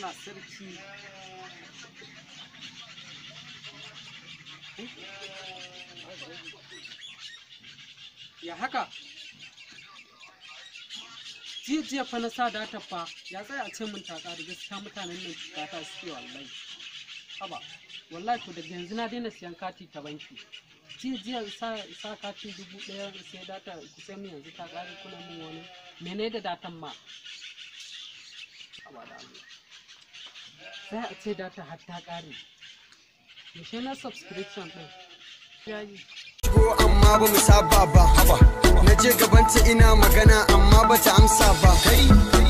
Allah sarki. Ya haka? Jiya fa na sa data fa, ya tsaya a ce mun ta ƙare. Gaskiya mutanen nan data suke wallahi. Haba, wallahi to daga yanzu na daina siyan kati ta banki. Jiya sa katin 1000 sai data ku sai mun yanzu ta ƙare, kuna mun wani mene da datan ma. Haba da Allah. Sai a ce data har ta ƙare. Yaushe na subscription ɗin? Shigo amma ba mu saba ba, haba. Na je gabanta ina magana amma ba ta amsa ba.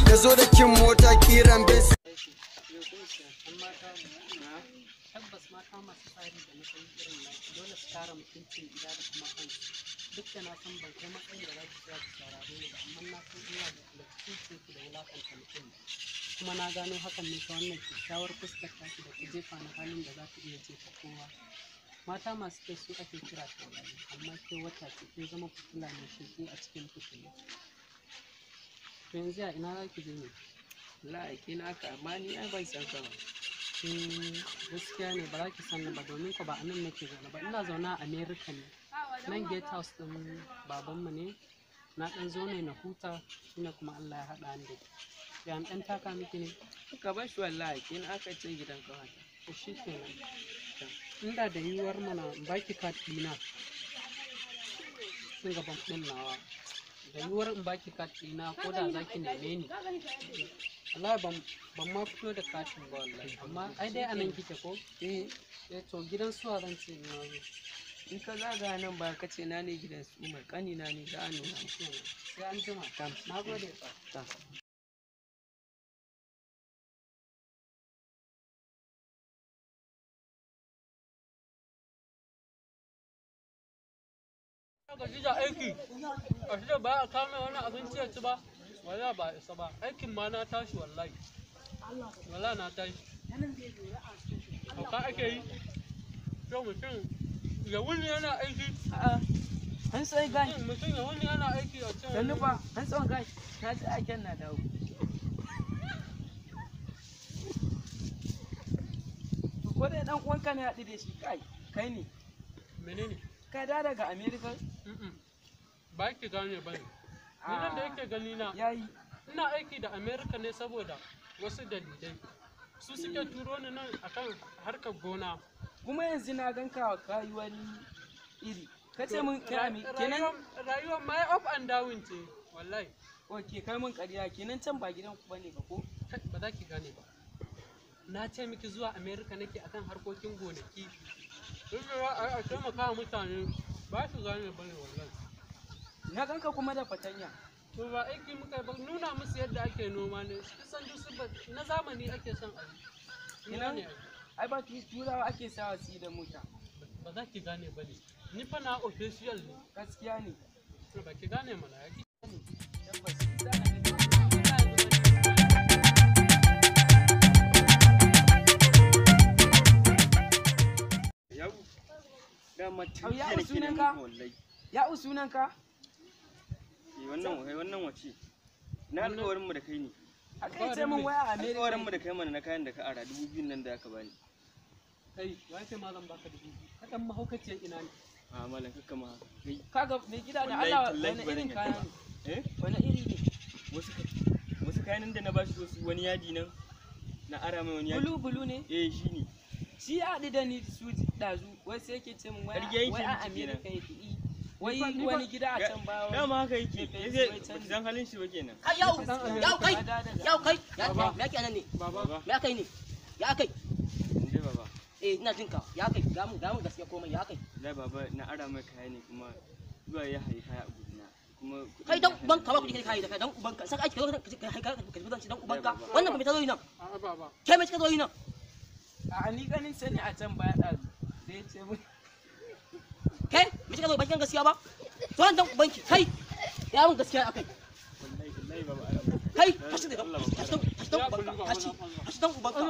Ta zo da kin mota kiran Benz. Tabbas mata masu tsari da matsayi irin naki dole su kare mutuncin gida da kuma kansu. Duk da na san ban kai matsayin da za ki tsaya ki saurare ni ba, amma na san ina da zuciyarki da wulaƙanta mutum ba. Kuma na gano hakan ne ta wannan kyakkyawar fuskar taki da ta jefa ni halin da za ta iya jefa kowa. Mata masu kyau su ake kira taurari, amma ke wata ce, kin zama fitila mai sheƙi a cikin fitilu. To yanzu ya ina za ki je ne? Wallahi aike na aka, amma ni ai ban san ka ba. Eh, gaskiya ne ba za ki san ni ba, domin ko ba a nan nake zaune ba. Ina zaune a America ne. Nan gate house ɗin babanmu ne. Na ɗan zo ne na huta, shine kuma Allah ya haɗa ni da ke. Ya in ɗan taka miki ne? Ka bar shi wallahi, aike na aka ce gidan ƙawata. To shi kenan. Inda da yiwuwar mana in baki card ɗina. Kin ga ban ɗin nawa. Da yiwuwar in baki card ɗina ko da za ki neme ni. Wallahi ban ma fito da katin ba wallahi, amma ai dai a nan kike ko? Eh, Eh to gidan suwa zan ce in na zo. in ka zaga nan ba ka ce na ne gidan su Umar, ƙanina ne za a nuna maka. Shikenan. Sai an jima. Na gode fa. Ta. Gaji da aiki, a shi da ba a kame wani abinci ya ci ba, wallahi ba a isa ba. Aikin ma na tashi wallahi. Wallahi na tashi. Hauka ake yi. To mutum ya wuni yana aiki. A'a, an sai guy. Mutum ya wuni yana aiki a ce. Sannu fa, an tsawon guy. Na ji aiken na dawo. To ko dai ɗan uwanka ne haɗu da shi kai, kai ne. Menene? Ka da daga America? Mm-mm. Ba ki gane ba ne. Ni nan da yake gani na. Yayi. Ina aiki da America ne saboda wasu dalilai. Su suke turo ni nan akan harkar gona. Kuma yanzu na ganka ka yi wani iri. Ka ce mun kai kenan. Rayuwar my up and down ce wallahi. Ok, kai mun ƙarya kenan, can ba gidan ku bane ba ko? Kai, ba za ki gane ba. Na ce miki zuwa America nake akan harkokin gonaki. Duk da za a yi a taimaka wa mutane ba su gane ba ne wallahi. Na ganka kuma da fatanya. To ba aiki muka yi ba, nuna musu yadda ake noma ne. Kusan duk su na zamani ake son a yi. Kenan ne. ai ba turawa ake sawa su yi da mota. Ba za ki gane ba ne. Ni fa na official ne. Gaskiya ne. Ba ki gane mana ya ki. Tabbas. Za a gani. Yau, dama tun Au, ya jiya nake sunanka? neman ka wallahi. Ya sunanka? Eh, wannan kai wannan wace? Na alƙawarin mu da kai ne. A kai ce mun waya a America. Alƙawarin mu da kai mana na kayan da ka ara 2000 nan da aka bani. Kai, wai sai malam baka 2000. Ka dan mahaukaciyar ina ne. A malam kakka ma haka. Kai. Kaga mai gida da Wallahi Allah, tallahi wani ba zan irin yadda kaya ba. ne? Eh? Wani iri ne? Wasu kayan da na bashi wasu wani yadi nan na ara mai wani yadi. Bulu bulu ne? Eh shine. Shi ya haɗu da ni su ɗazu, wai sai yake ce mun waya Ƙarya yake wai a miki kenan. America yake yi. Wai wani gida a can baya. Dama haka yake. Mai fenti Yace wai can ba san halin shi ba kenan. Kai yau, yau kai, yau kai, ya Baba. me ake nan ne? Baba. Me aka yi ne? Ya kai? Inde baba. Eh, ina jin ka. Ya kai, ga mun ga mun gaskiya komai ya kai. Wallahi baba na ara mai kaya ne kuma zuwa ya hayi kaya a gurina. Kuma kuɗin Kai dan ya hana ubanka ba ni. kuɗi kai kai da kai dan ubanka. Saka aiki ka zo ka kai ka ka dan ubanka. Baba. Wannan ba me ta zo yi nan? A'a baba. Kai me kika zo yi nan? A ni ganin sa ne a can baya ɗazu. Sai ya ce mun Kai me kika zo ba kin gaskiya ba? To dan ubanki kai. Ya mun gaskiya akai. Wallahi wallahi baba ara mai. Kai tashi daga tashi dan ubanka tashi tashi dan ubanka.